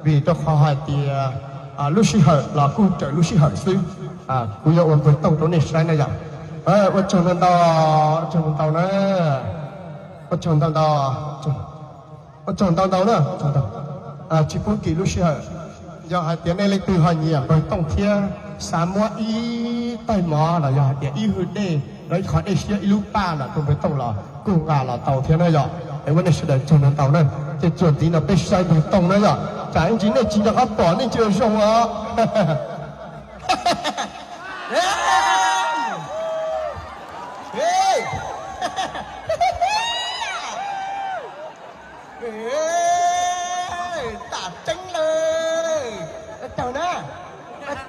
Vim rau qhov hais tias lub sij hawm los kuj raws lub sij hawm xwb. Kuv yuav ua npawg tooj rau nej saib na yom. Ua tsaug ntau ntau, ua tsaug ntau ntau na. Ua tsaug ntau ntau, ua tsaug ntau ntau na. Tsis pub kim lub sij hawm. Yog hais tias nej leej twg ho nyiam npawg tooj thiab xav muab ib taig mov los yog hais tias ib hwj dej los ib qho dej siab ib lub paj los rau npawg tooj los kuj nqa los tau thiab na yom. Es ua nej sawv daws tsaug ntau ntau na. Ces txuas ntxiv no peb saib npawg tooj na yom, tsam ib ntsis nej tsis nco qab pom nej tsis ua zoo os. Tam tseeb lawm, tsaug na.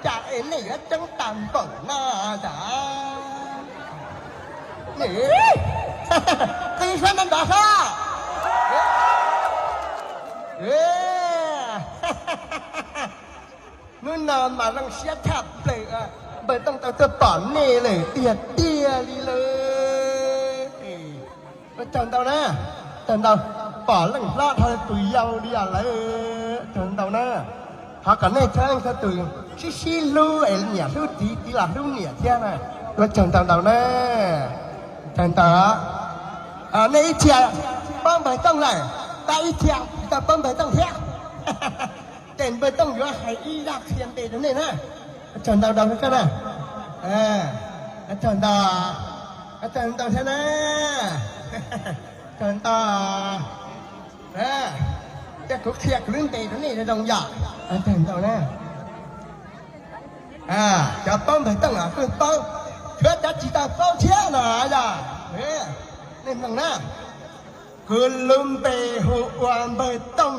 Cas es nej yuav tseeb tas npaum no tas? Qw suab nrov nrov sab. Hnub no mas zoo siab tshaj plaws, npawg tooj tau tuaj pom nej lawm tiag tiag li lawm. Ua tsaug ntau na, tsaug ntau, pom leej hlob dhau tus yau li os lawm, tsaug ntau na. Thov kom nej txhua leej txhua tus sib sib hlub es nyiam hlub txiv, txiv los hlub niam thiab na. Ua tsaug ntau ntau na, tsaug ntau. Nej ib txhia paub npawg tooj lawm, tab ib txhia tsis tau paub npawg tooj thiab. Ces npawg tooj yuav hais ib zaj qhia npe rau nej na. Tsaug ntau ntau koj na. Tsaug ntau, tsaug ntau thiab na. Tsaug ntau. Ces kuv qhia kuv lub npe rau nej zoo yom. Tsaug ntau na. Cov paub npawg tooj los kuj paub, tshuav cov tsis tau paub thiab no yog, nej mloog na. Kuv lub npe hu ua npawg tooj,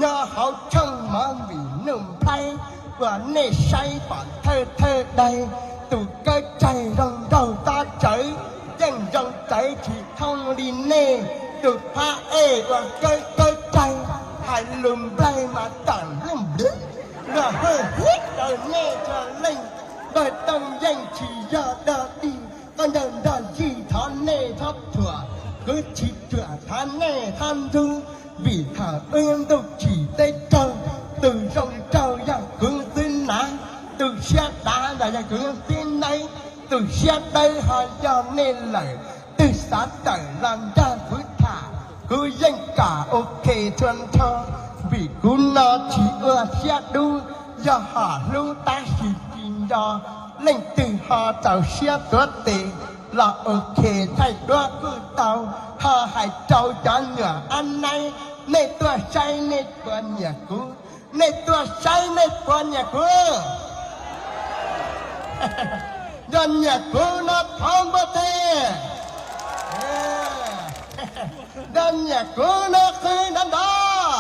nyob hauv tshooj mov vim nuj nplhaib, uas nej saib pom thawj thawj daig, tus kawb tsaig zoo nraug tob tsawv, yeej zoo tsawv tsis thooj li nej. Tus phab ej uas kawb kawb tsaig, hais lus nplaig mas tam lub nplwb, luag hwj hwb rau nej txhua leej. Npawg tooj yeej tsis yog dog dig, koj ncaws nrog yig thov nej txhob thuam, kwv tsis ruam thov nej txhob ntxub, vim thaum wb ntuj tsim teb raug, tus zoo nraug yog kuv xwb na, tus siab dav los yog kuv xwb nawb, tus siab dawb ho yog nej lawm. Twb xav tawm los nrog kuv tham, kuv yeej kam ok txhua nrho, vim kuv no tsis ua siab dub, yog hom hlub tab sis tsis nco. Leej twg ho txaus siab tuav tes los ok thaij duab kuj tau. Ho hais rau cov nyuam ab naib, nej tuaj saib nej puas nyiam kuv? Nej tuaj saib nej puas nyiam kuv? Yog nyiam kuv no thov npuaj teg. Yog nyiam kuv no qw nrov nrov.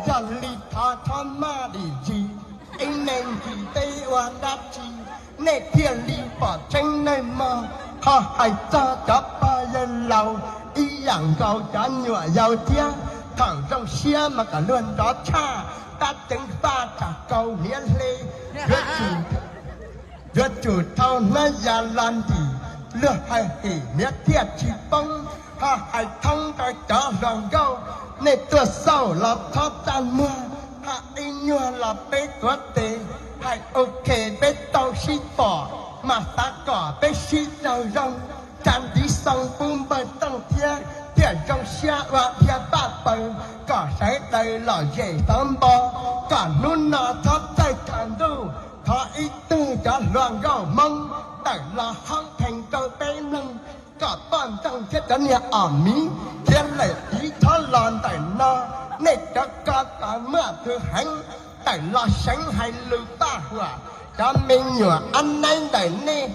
Yog li thov txhob maj dim zis, ib neeg ntsis peb ua dab tsi nej thiaj li pom tseeb nawb mog. Ho hais txog cov pog yawg laus ib yam nkaus cov nyuam yaus thiab, thaum zoo siab mas kom luag nrov tshaj, tab ceev faj tsam kaus hniav hle, yuav tsum thau hnab ya los ntim, luag hais him hniav thiaj tsis poob. Ho hais thoob rau cov hluas nkauj, nej tuaj xauj los txhob txaj muag, ho ib nyuag los peb tuav tes, hais ok peb tau sib pom, mas xav kom peb sib raug zoo. Tsam ntxiv xoo pub npawg tooj thiab, thiaj zoo siab ua dhia paj paws, kom sawv daws lom zem xov npo, kom hnub no txhob txawj tsaus ntuj. Thov ib tug cov hluas nkauj Hmoob tawm los haub theem rau peb mloog, kom poj ntxoog thiab cov niag os miv thiab lawm tiv txhob los ntawm no. Nej cov ko taw muaj txwv heev, tawm los seev hais lus paj huam. Cov me nyuam ab naib ntawm nej,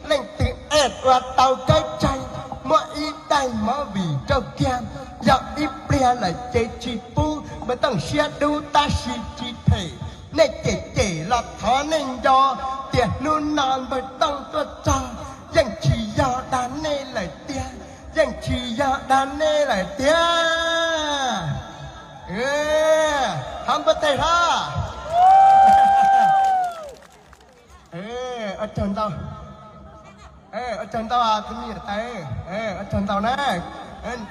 leej twg ej ua tau kawb tsaig, muab ib daig movie rau kiag, yog ib pliag lawm ces tsis pub, npawg tooj siab dub tab sis tsis phem. Nej cem cem los thov nej nco tias hnub no npawg tooj tuaj txog, yeej tsis yog dag nej lawm tiag, yeej tsis yog dag nej lawm tiag. Thov npuaj teg hlo. Ua tsaug ntau, ua tsaug ntau tus me nyuam tais, ua tsaug ntau na.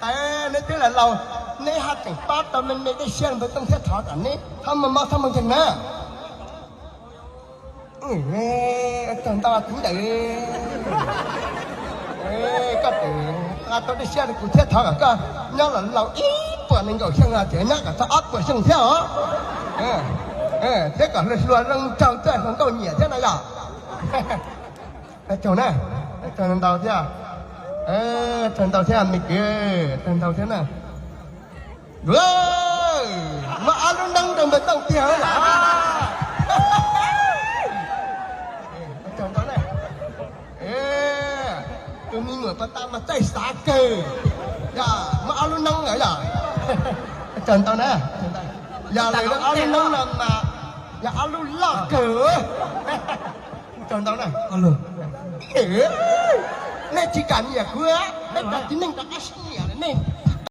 Tais, neb twb laus laus, Neb haj tseem pab tau me me dej siab npawg Tooj thiab, thov kom neb txhob muaj mob txhob muaj nkeeg na. Tsaug ntau kuv ntawm, koj tseem nqa tau dej siab rau kuv thiab, thov kom koj nyob los laus ib puas nees nkaum xyoo los tseem nyob kom txog ob puas xyoo thiab os. Thiab kom hluas hluas zoo nraug, hluas nkauj nyiam thiab na yom. Tsaug na, tsaug ntau thiab. Tsaug ntau thiab me kwv, tsaug ntau thiab na. Muab ob lub neeb rau npawg Tooj tiag lawm. Tsaug ntau na. Tus me nyuam pas tas mas txaij xav kawg. Yog muab ob lub neeb lawm yom. Tsaug ntau na. Yog lawm ob lub neeb no mas yog ob lub loj kawg. Tsaug ntau na. Nej tsis kam nyiam kuv, nej tsis neeg rov qab sib nyiam lawm nej.